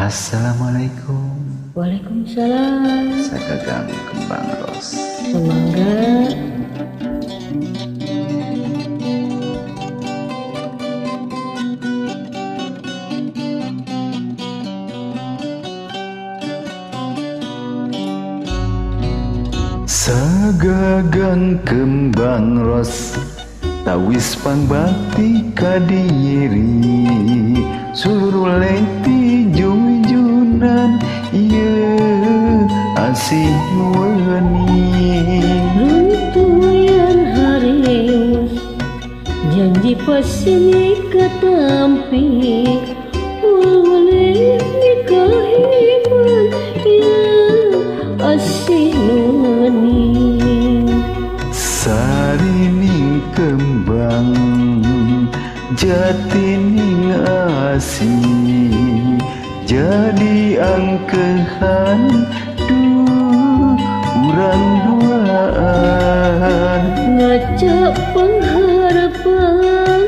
Assalamualaikum. Waalaikumsalam. Sagagang kembang ros. Semoga. Sagagang kembang ros, tawis pangbakti kadiri, seluruh leti junjunan ieu asih weuni. Runtuyan hareus janji pasini katampi, boleh nikahiman ieu asih weuni. Sarining kembang jatining asih, jadi angkehan duh urang duaan. Ngacak pengharapan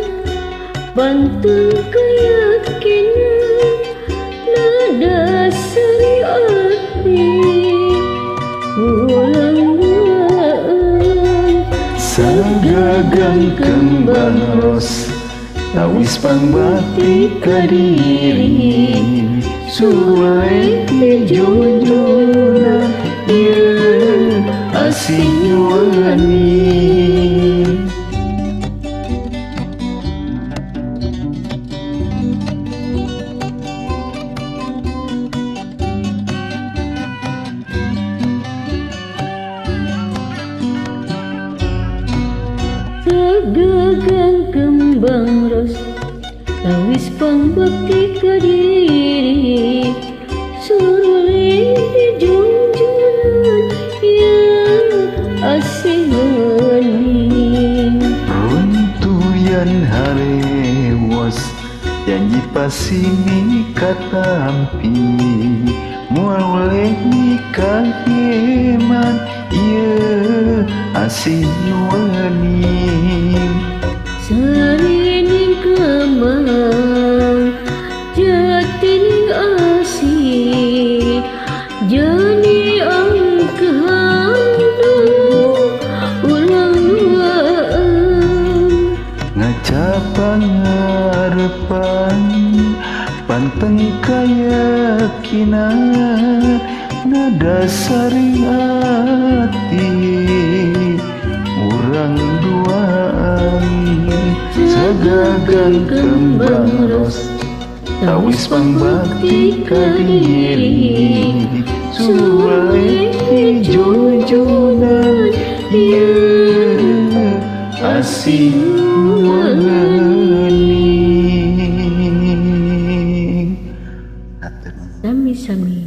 bantu keyakinan, nada sari ati ulang duaan. Sagagang kembang ros, tawis pangbakti kadiri, suleti junjunan ieu asih weuni. Sagagang kembang ros, tawis pangbakti kadiri, surule dijunjungan ieu asih weuni. Runtuyan harewas janji pasini katampi, moal oleh nikah heman ieu asih weuni. Sarining kembang jatining asih, jadi angkehan duh ulang duaan. Ngaca pangarepan panteng kayakinan, nada saring ati urang duaan. Sagagang kembang ros, tawis pangbakti kadiri, suleti junjunan ieu asih weuni. Sami-sami.